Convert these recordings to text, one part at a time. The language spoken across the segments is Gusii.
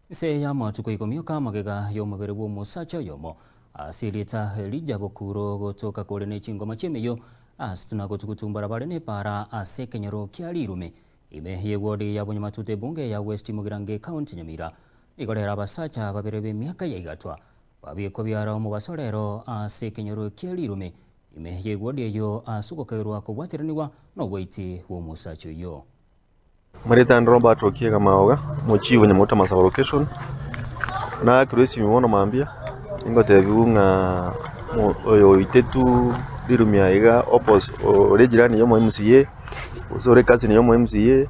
Inse y'amatuko ikomi oka amagega y'omobere bw'omosacha oyomo ase erieta Elija Bokuro gotoka kore ne chingoma chi'emeyio ase tunagotugutumbara bare nepaara ase ekenyoro kia Rirumi ime y'ewodi ya Bonyamatuta ebunge ya West Mugirango ekaunti Nyamira. Nigo rero abasacha babere b'emiaka ya igatwa babiekwa biara omobaso rero ase ekenyoro kia Rirumi ime y'ewodi eyio ase ogokagerwa kobwateranigwa noboiti bw'omosacha oyio. Omoreta ande Robert Okiega Maoga, omochief o Nyamauta Masaba Location, naakirwe esimi bono mambia, ningotebiwa ng'a oyo oitetwe rirumi aiga opos ore ejirani ya omo MCA, gose ore ecousin ya omo MCA,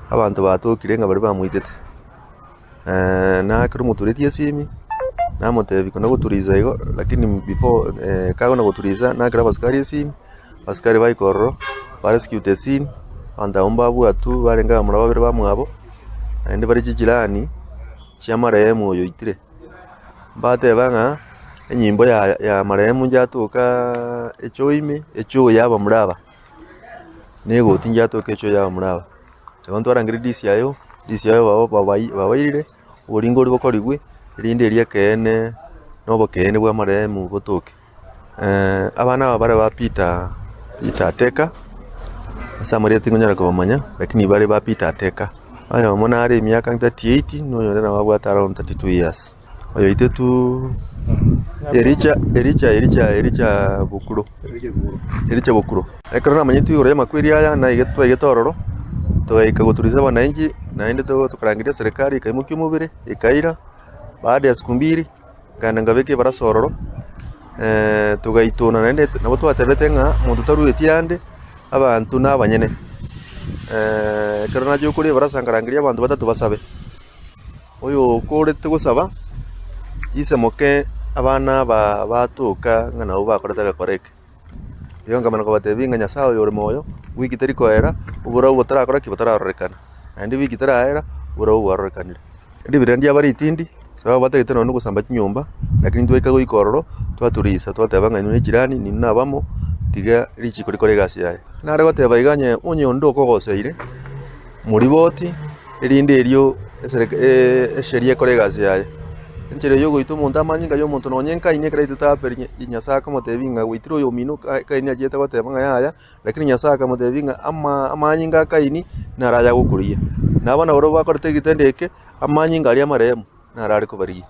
abanto batokire ng'a baria bamoitete. Naakera omotureti esimi, namotebia kona goturiza igo, lakini before kagona goturiza naakera abasikari esimi, abasikari baika ororo, ba rescue the scene, abanto abwo mbabwatwe barenge abamura babere bamwabo, naende bare chijirani chia marehemu oyo oitire. Mbateba ng'a enyimbo ya ya marehemu yatoka echoo ime, echoo ya abamura aba, na egoti yatoka echoo ya abamura aba. Igo ntwarangerie DCIO, DCIO babo babai babairire, oboringo oria bokorigwe, erinde erio ekeene na obokeene bwa amarehemu botoke. Abana aba bare ba Peter, Peter Ateka, ase amarieta tingonyara kobamanya, lakini bare ba Peter Ateka. Oyomo nare emiaka 38, na oyonde nabo abwate around 32 years. Oyoitetwe Elija, Elija, Elija, Elija Bokuro, Elija Bokuro. Ekero namanyete igoro y'amakweri aya naige twaigete ororo, togaika goturisa abananchi, naende to tokarangeria eserekari ekaimokia omobere, ekaira, baada ya siku mbiri, nkaenda nkabeka ebarasa ororo, togaitona naende nabo twatebete ng'a monto tarueti ande, abanto na abanyene. Ekero nachia gokora ebarasa nkarangeria abanto batato basabe. Oyokorete gosaba, ise moke abana aba batoka ng'a nabwo bakorete egekora eke. Igo nkamanya kobatebia ng'a Nyasae oyo ore moyo, wiki teri koera, oborabu botarakora ki? Botararorekana. Naende wiki teraera, oborabu bwarorekanire. Riberera ndiaba ritindi, sababu batagete nonye na ogosamba chinyomba, lakini twaika goika ororo, twaturisa twateba ng'a inwe ne chirani, ninwe na abamo, tiga richiko rikore egasi yaye. Nare goteba iga onye onye onde okogoseire, moriboti. Erinde erio esheria ekore egasi yaye. Enchera eyio ogoita omonto amanyinga ya omonto nonye nkaini ekero aitete Abeli Nyasae akamotebia ng'a gwaitire oyomino Kaini achiete goteba ng'a yaya, lakini Nyasae akamotebia ng'a ama amanyinga a Kaini naro ayagokorigia. Na abana barobwo bakorete egetendo eke, amanyinga aria amarehemu naro are kobarigia.